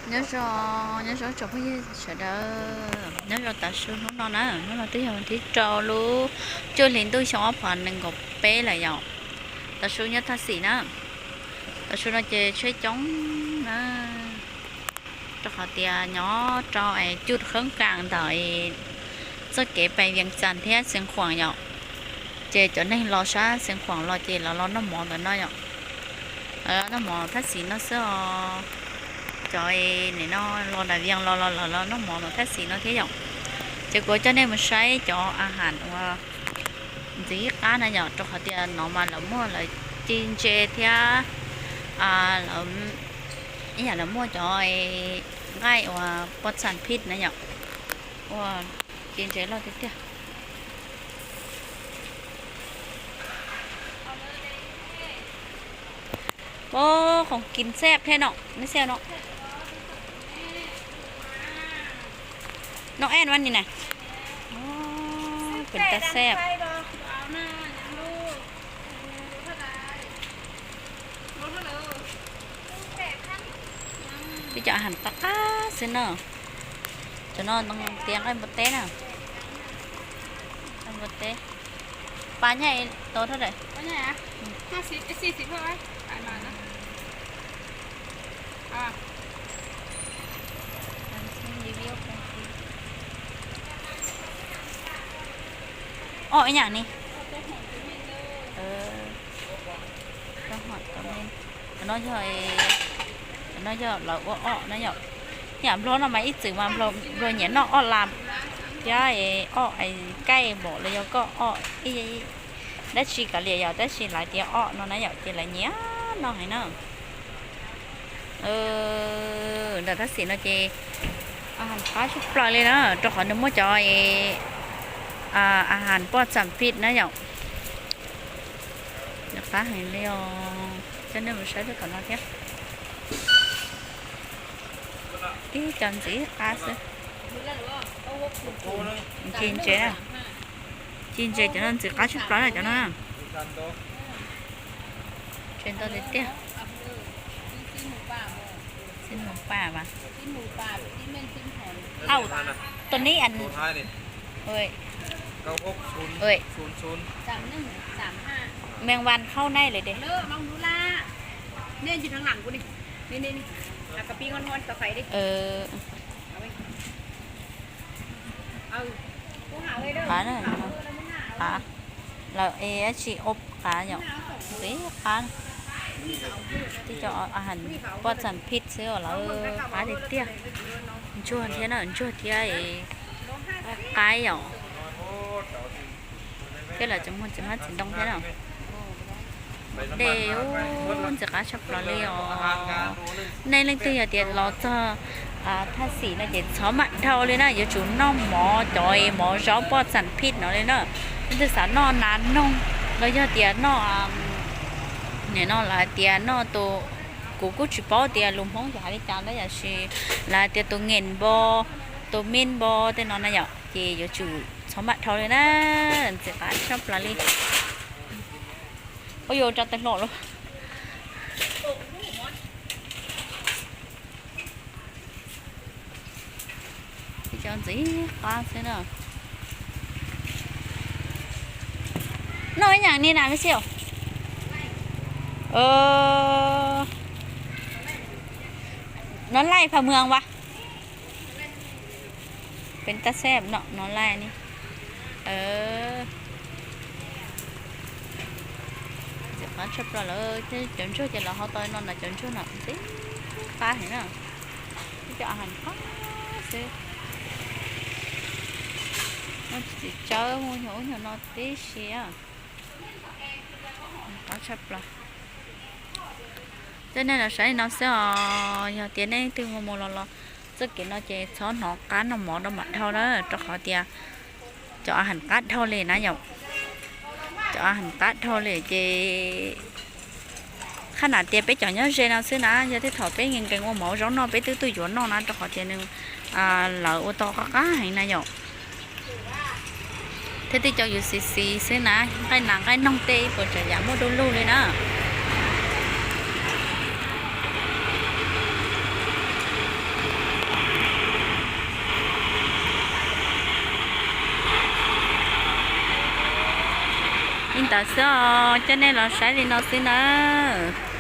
Nyob zoo, nyob zoo tsoom phooj ywg sawv daws, nyob zoo tav su hnub no na, hnub no twb yog thib rau lub cuaj hli ntuj xyoo ob phav nees nkaum peb lawm yom. Tav su nyob Thaj Xim na, tav su no ces tsheb coob na, rau qhov tias nyob rau es cub kheeb kas ntawm txoj kev pes Vias Cas thiab Xeev Khuam yom. Ces cov neeg los sab Xeev Khuam los ces lawv los noj mov ntawm no yom. Lawv los noj mov Thaj Xim no xwb os. Cov nim no los nram Vias los los lawv los noj mov ntawm Thaj Xim no thiab yom. Ces kuv coj nej mus saib cov a has uas ntxiv qab na yom, rau qhov tias no mas lawv muaj lawv ci ntses thiab, lawv, ib yam lawv muaj cov nqaij uas poj txham phij na yom. Ua, ci ntses loj tiag tiag. Ua, khoom kis xeb thiab no, nej xeb no. Noj ej mas ni na. Pem tas xeb. Peb cov a has qab qab xwb na. Cov no tias nqaij npua teb na. Nqaij npua teb. Pas nyaj tau thab daim. Ob ib yam ni. Cov no yog, cov no yog lawv ua ob na yom. Yam Nplog no mas ib txwm mas Nplog nyiam noj ob lam thiab ob kaij npaum los yog koj ob ib dab tsi kav liam yom, tab sis lawv tias ob no na yom, ces lawv nyiam noj heev na. Ntawm Thaj Xim no ces a has qab tshaj plaws li na, rau qhov nws muaj cov a has poj txam phij na yom. Nws qab heev li os, coj nej mus saib rau tom no thiab. Tib cov ntxiv qab xwb. Ci ntses na, ci ntses cov no ntxiv qab tshaj plaws na cov no. Tseem ntau tiag tiag. Xib mus paj mas. Au, tus nib an, ui, ui, mees vas khauj naij lawm de. Qab na, qab, lawv es dab tsi ob qab yom, ntxiv qab. Tib cov a has poj txam phij xwb os, lawv qab tiag tiag. Ntsuag thiab na, ntsuag thiab qaib yom. Thiab lawv tseem muag txiv hmab txiv ntoo thiab na. Dej ub ntxim qab tshaj plaws li os. Nej leej twg yog tias los txog Thaj Xim no ces txhob mam dhau li na, yuav tsum noj mov cov mov zaub poj txam phij no li na. Leej twg xav noj nas noog los yog tias noj, nim no lawv hais tias noj tus, kuv kuj tsis paub tias lus Hmoob yog hais li cas na, tiam sis lawv hais tias tus nqes npo, tus mij npo tej no na yom, ces yuav tsum txhob mam dhau li na, ntxim qab tshaj plaws li. Ua yuav rau tawg hluas lawm. Ib co ntxiv qab xwb na. Noj ib yam ni na me xiu. Nov laij pha mws vas. Peb tab xeb no nov laij ni. Ntxim qab tshaj plaws lawm, cov ntsuag ces lawv ho tau no na, cov ntsuag no ntxim qab heev na. Ib co a has qab xwb. Muaj txiv tsawb, muaj nyuag ub nyuag no tib si. Qab tshaj plaws. Coj nej los saib li no xwb os, yog tias nej twg mus mus los los txoj kev no ces txhob hnov qab noj mov rau mam dhau na, rau qhov tias cov a has qab dhau li na yom. Cov a has qab dhau li ces qhab nam tias peb cov nyob ze no xwb na, yog tej thaum peb nkees nkees ua mov zaub noj peb twb tuaj yuav noj na, rau qhov tias nws, lawv ua tau qab qab heev na yom. Thiab tej co yus xis xis xwb na, nqaij nas nqaij noog tej puas tsav yam muaj du lug li na. Li ntawd xwb os, coj nej los saib li no xwb nawb.